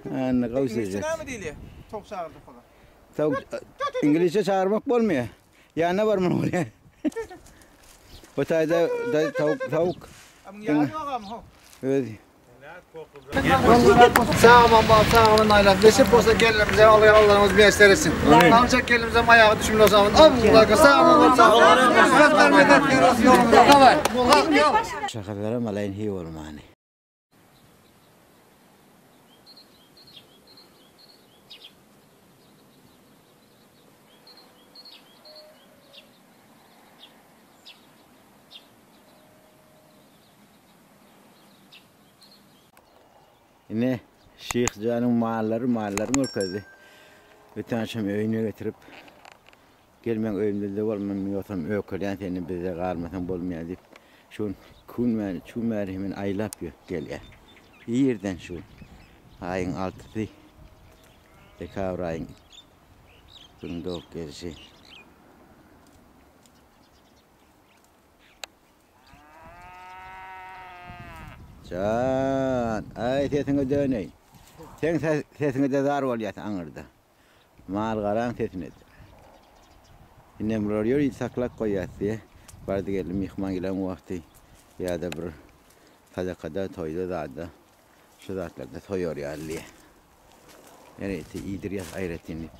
Anna gowy İngilizce näme diýilýär? Towuk çagyrdyk olar. Towuk İngilizce çagyrmak bolmaýar. Ýanyna barmaly bolýar. Bu taýda towuk towuk. Ýany ýok am ho. Öz. Sag bol, sag bolun aýlat. Nesip bolsa gelinimize Alla Allaňyz miýesser etsin. Alçak gelinimize aýagy düşümli bolsun. Alla sag bol, sag bol. Medet medet ýolumyza. Daway. Şahalara malaýyn hiý bolmany. Ine, Şyh janyň mallary, mallary görkezdi. Öten agşam öýüne getirip, Gel meň öýümde-de bol, men ýogsam öýkelýän seni, bizde galmasaň bolmaýar diýip, şu gün iki gün bäri, üç gün bäri meni aýlap ýör, gelýär. Irden şu gün, aýyň altysy, dekabr aýyň Günüň dogup gelşi. Jan, aý sesiňe döneýin. Seň sesiňe-de zar bolýas aňyrda. Mal-garaň sesine-de. Inem bular ýörite saklap goýýas diýe. Bardy-geldi myhman gelen wagty ýa-da bir sadakada, toýda zada şu zatlarda soýar ýaly diýe. Ýörite iýdirýäs aýratyn diýip.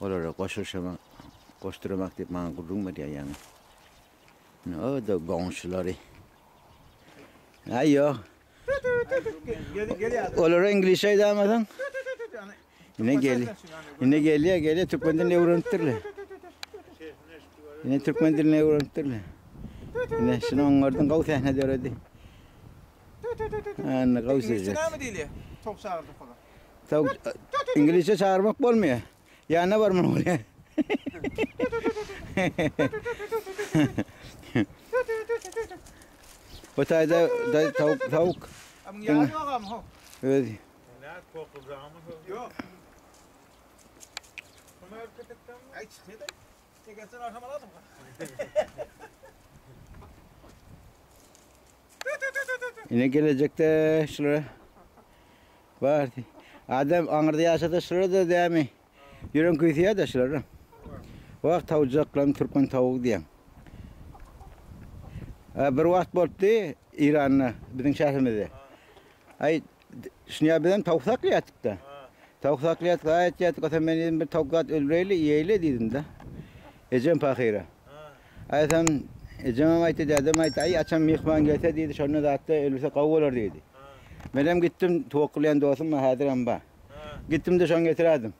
Olara goşulyşamak, goşduramak diýip maňa gürrüň berýär ýaňy. Ine o-da goňşulary. Aý ýok. Olara iňlisçe aýdamasaň. Ine gel. Ine gelýär, gelýär türkmen dilini öwrenipdirler. Ine türkmen dilini öwrenipdirler. Ine şuny oňardyň gowy sähne döredi. Anna gowy İngilizce näme diýilýär? Towuk çagyrdyk olar. Towuk İngilizce çagyrmak bolmaýar. Ýanyna barmaly bolýar. Bu taýda towuk towuk. Ýany ýok am ho. Öz. Ýok. Aý çykýa-da. Çekersen agşam alarsyň. Ine gelejekde şulara bar. Adam aňyrda ýaşasa şulara da dämi? Ýüregiň küýseýär-de şulara. Wah tawjaklam türkmen tawugy diýen. Bir wagt bolupdy Iranda biziň şäherimizde. Aý şuny bizem tawuk saklaýardyk-da. Tawuk saklaýardyk, aýtýardyk, ota men diýdim bir tawuk zat öldüreýli, iýeýli diýdim-de. Ejem pahyra. Aýtsam, ejemem aýtdy, dädem aýtdy, aý, haçan myhman gelse diýdi, şonda zatda öldürse gowy bolar diýdi. Menem gitdim, towuk gylýan dostum bar, häzirem bar. Gitdim-de şony getirädim.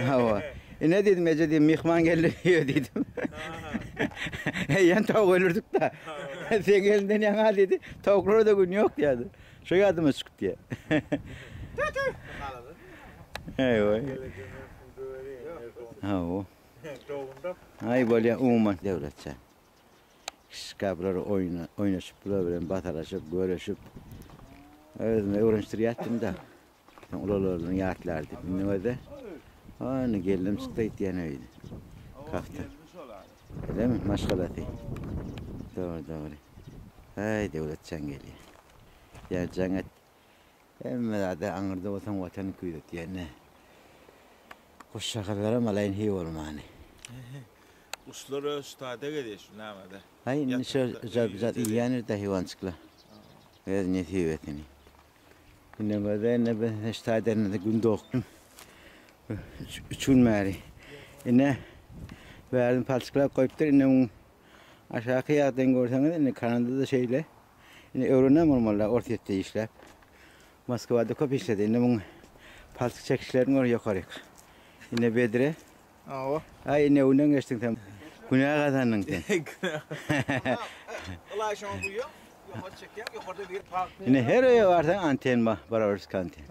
Hawa. Ine diýdim, eje diýdim, myhman geldi öýe diýdim. Eýýäm towuk öldürdik-de. Seň elinden ýaňa diýdi, towuklara-da gün ýok diýdi. Şo ýadyma çykyp diýýär. Eý-oý. Hawa. Aý bolýa umuman Döwletjan. Şkaflar oýna oýnaşyp bular bilen basalaşyp göreşip özüme öwrenişdirýärdim-de. Soň ulalardan ýatlardym. Indi özi Ony gelnim çykdy gitýän öýde. Kafta. Bilemi maşgalasy. Dogry dogry. Aý Döwletjan gelýär. Ýa jaň et. Hemme zada aňyrda bolsaň watany küýzetýär ine. Guşjagazlaram alaýyn hiý bolmany. Guşlar öz şu taýda gezýär şu namede. Aý indi şo jap iýýändir-dä haýwanjyklar. Öz nesibesini. Indi göze indi biz şu taýda indi gün dogdum. Üç gün bäri. Ine bärini palçyklap goýupdyr. Indi muň aşaky ýagdaýyny görseňiz indi Kanadada şeýle. Indi öwrenen bolmalylar Orsýetde işläp. Moskwada köp işledi. Indi muň palçyk çekişlerini gör ýokaryk. Ine bedre. Hawa. Aý ine öňden geçdiň sen. Günä gazandyň sen. Ylaý şoňa guýýaň, ýokary çekýäň, ýokarda bir Ine her öýe barsaň anten bar, barabarski anten.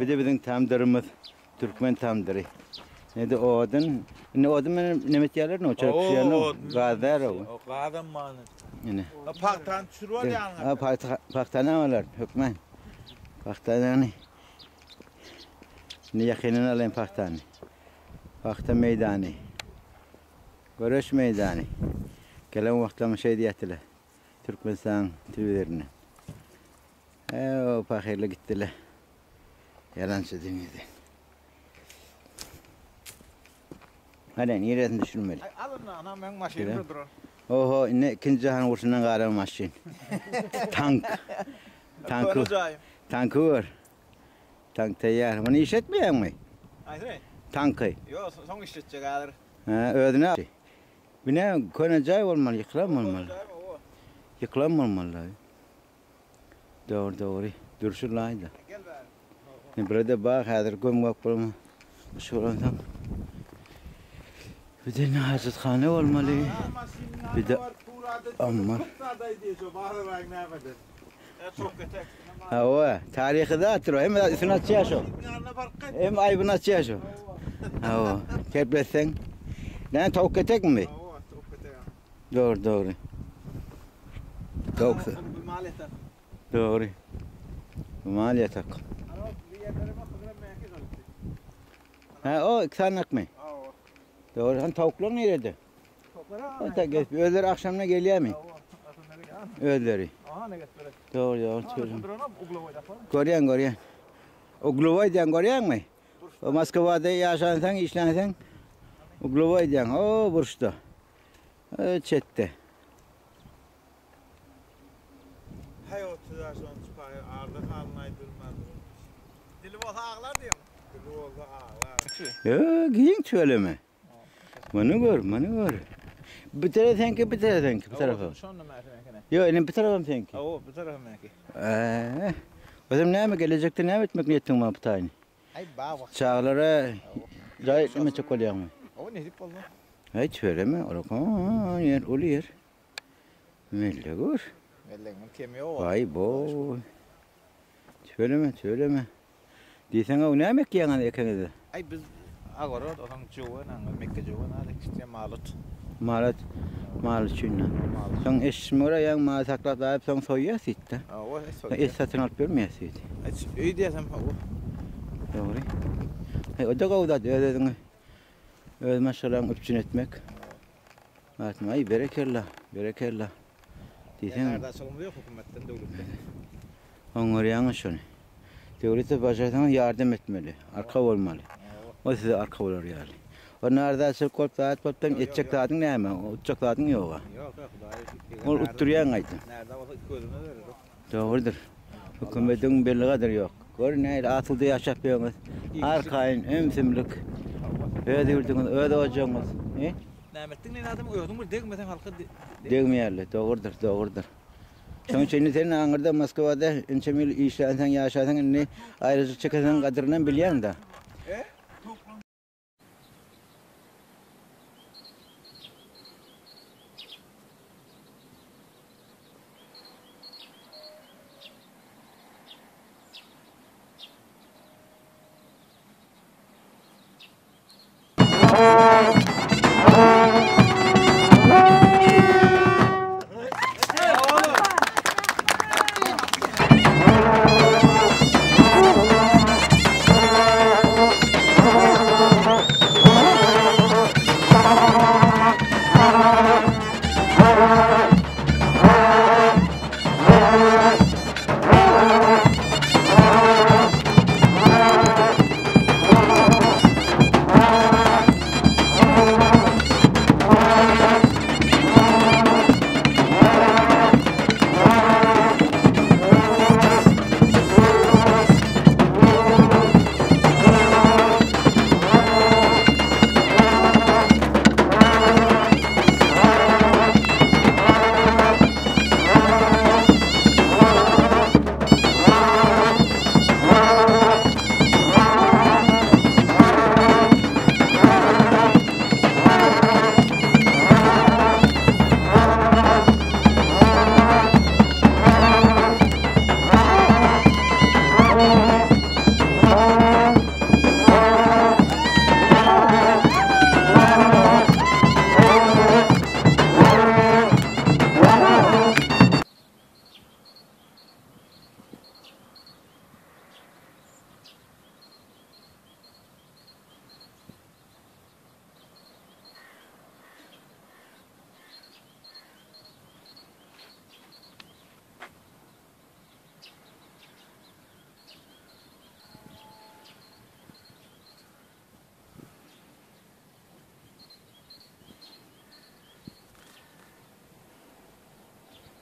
Bir de biziň tamdyrymyz, türkmen tamdyry. Ne-de odun. Indi odun bilen neme etýärler, no, çörek pişirýärler, gaz däl o. O gazam many. Ine. Pagtany düşürip alýaň. Ha, pagta, pagtany alar, hökman. Pagtany. Indi ýakyndan alaýyn pagtany. Pagta meýdany. Göreş meýdany. Gelen wagtlaryň şeý diýýärdiler. Türkmenistanyň telewizoryndan. Eý, pahyrly gitdiler. Ýalançy dünýeden. Hany, niresini düşürmeli? Aý, al onda, ana meň maşynym da durar. Oho, indi ikinji jahan urşundan galan maşyn. Tank. Tanky. Tanky gör. Tank taýýar. Muny işletmeýäňmi? Haýsyny? Tanky. Ýok, soň işletjek häzir. Hä, özüne. Bu näme, köne jaý bolmaly, ýykylan bolmaly. Ýykylan bolmaly. Dogry, dogry. Durşy laýda. Gel bäri. Indi burada bag häzir göm-gök bolma. Gyş bolansoň. Bir de hajathana bolmaly. Bir de ammar. Hawa, taryhy zatdyr o. Hem üstüni açýar şo. Hem aýbyny açýar şo. Hawa, kepletseň. Näme towuk getekmi? Hawa, towuk getek. Dogry, dogry. Towuk. Dogry. Bu mal ýatak. Ha, o iki sanakmy? Dogry, han towuklar nirede? Towuklar O da gezip, özleri akşamına gelýärmi? Özleri. Aha ne getmeli. Dogry, dogry. söylüyorum. Duranam uglowoý tapar. Görýän, görýän. Uglowoý diýen görýäňmi? O Moskwada ýaşansaň, işlänseň uglowoý diýen. O burçda. O çetde. Haý 30 ýaşdan çykaý, arda halyny aýdylmaz. Dili bolsa aglar diýen. Dili bolsa aglar. Ýo, giň tüweleme. Muny gör, muny gör. Bir taraf seňki, bir taraf seňki, bir tarafa. Şonda mähri mäkine. Ýo, indi bir tarafam seňki. Hawa, bir tarafam mäki. Eee. Özüm näme gelejekde näme etmek niýetiň bar bu taýyny? Aý, bag bak. Çagalara jaý etmejek bolýaňmy? O nesip bolsa. Aý, tüweleme, ol ýer, uly ýer. Melle gör. Mellegiň kemi ýok. Waý, bo. Tüweleme, tüweleme. Diýseň, o näme ekýäň ony ekeňizde? Aý, biz agorod, onuň jöwen, aňa mekge jöwen alyk, işte malut. Malat, mal üçin. Soň eşitme görä, ýaň mal saklap daýyp, soň soýýar süýtde. Hawa, soýýar. Et satyn alyp bermeýär süýdi. Aý, öý diýsem, hawa. Dogry. Heý, o-da gowy zat, öz-özüňi, öz maşgalaňy üpjün etmek. Atma, aý, berekella, berekella. Diýseň. Ýardaşlygymyz ýok hökümetden, döwletden. Oňarýaňyz şony. Döwlete başarsaňyz ýardam etmeli, arka bolmaly. O size arka bolar ýaly. O narzäçilik bolup zat bolup sen etjek zadyň näme? Utjak zadyň ýoga. Ýok, ýok, Hudaýa şükür. Ol utdurýaň gaýta. Närde bolsa gözüme berer o. Dogrudyr. Hökümediň belli gadyry ýok. Gör nähili asuda ýaşap ýörüňiz. Arkaýyn, ümsümlik. Öz ýurduňyz, öz ojagyňyz. He? Nämetdiň diýen adam özüň bir degmeseň halka Degmeýärler. Dogrudyr, dogrudyr. Şonuň üçin indi sen aňyrda Moskwada ençeme ýyl işlänseň, ýaşasaň indi aýryjyk çekeseň gadyrynam bilýäň-dä.